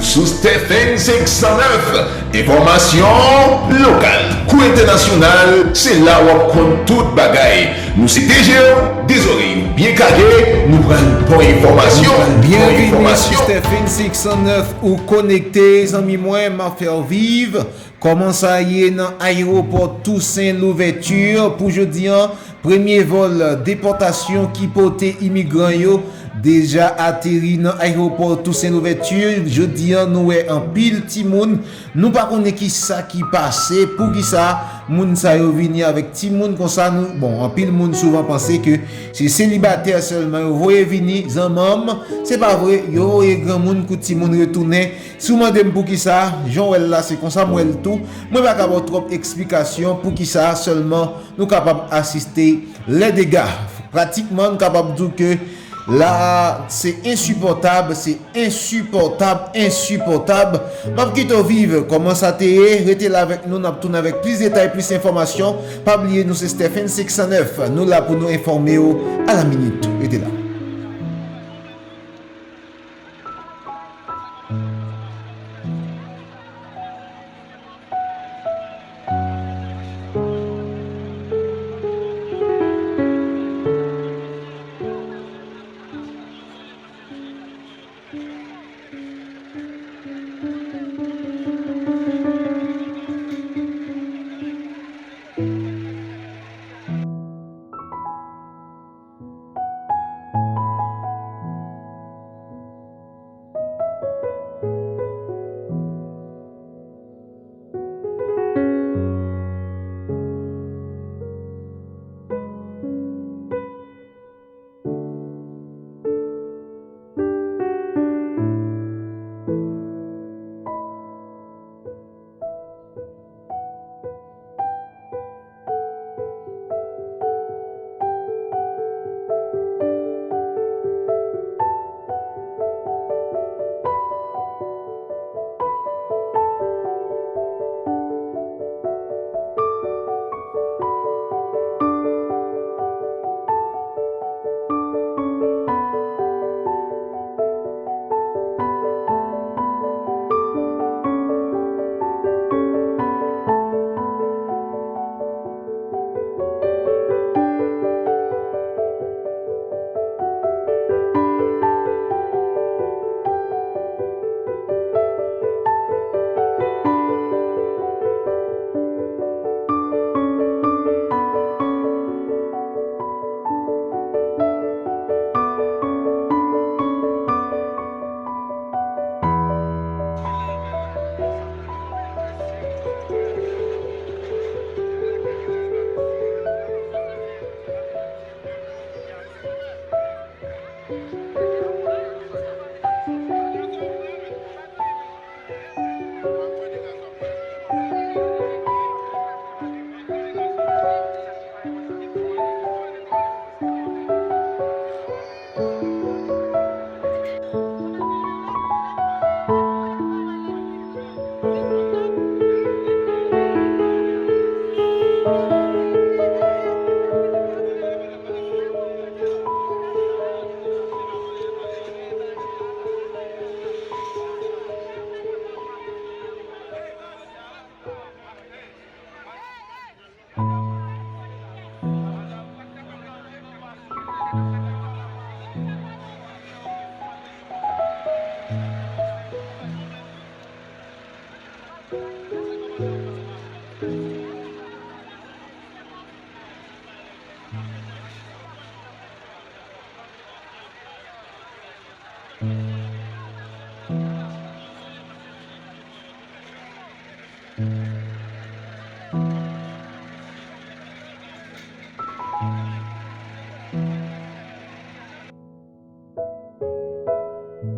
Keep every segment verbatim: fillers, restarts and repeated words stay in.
Sou Stephen senk san nèf, enfòmasyon lokal kou entènasyonal, se la w ap konn tout bagay. Nou se T G, de zòrèy ou byen kage, nou pral ba w enfòmasyon. Byenvini sou Stephen senk san nèf, ou konekte, zanmi mwen, m ap fè w viv. Kòman sa ye nan ayewopò Tousen Louvèti pou jodi a? Premye vòl depòtasyon ki pote imigran yo deja ateri nan ayewopò Tousen Louvèti. Jodi a, nou wè anpil timoun. Nou pa konnen ki sa ki pase, poukisa moun sa yo vini avèk timoun konsa. Nou, bon, anpil moun souvan panse ke se selibatè sèlman yo voye vini, zanmanm. Se pa vre, yo voye granmoun kou timoun retounen. Si w mande m poukisa, jan w wè l la, se konsa m wè l tou. Mwen pa ka ba w twòp eksplikasyon poukisa, sèlman nou kapab asiste lè dega. Pratikman, nou kapab di w ke la, se ensipòtab, se ensipòtab, ensipòtab. M ap kite w viv kòman sa te ye. Rete la avèk nou, n ap tounen avèk plis detay, plis enfòmasyon. Pa bliye, nou se Stephen senk san nèf. Nou la pou nou enfòme w a la minit. Rete la.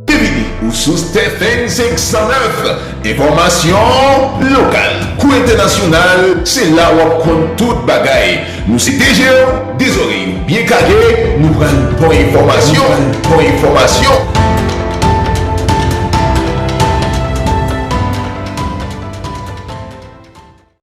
Byenvini, ou sou Stephen senk san nèf, enfòmasyon lokal kou entènasyonal, se la w ap konn tout bagay. Nou se T G, de zòrèy ou byen kage, nou pral ba w enfòmasyon, ba w enfòmasyon.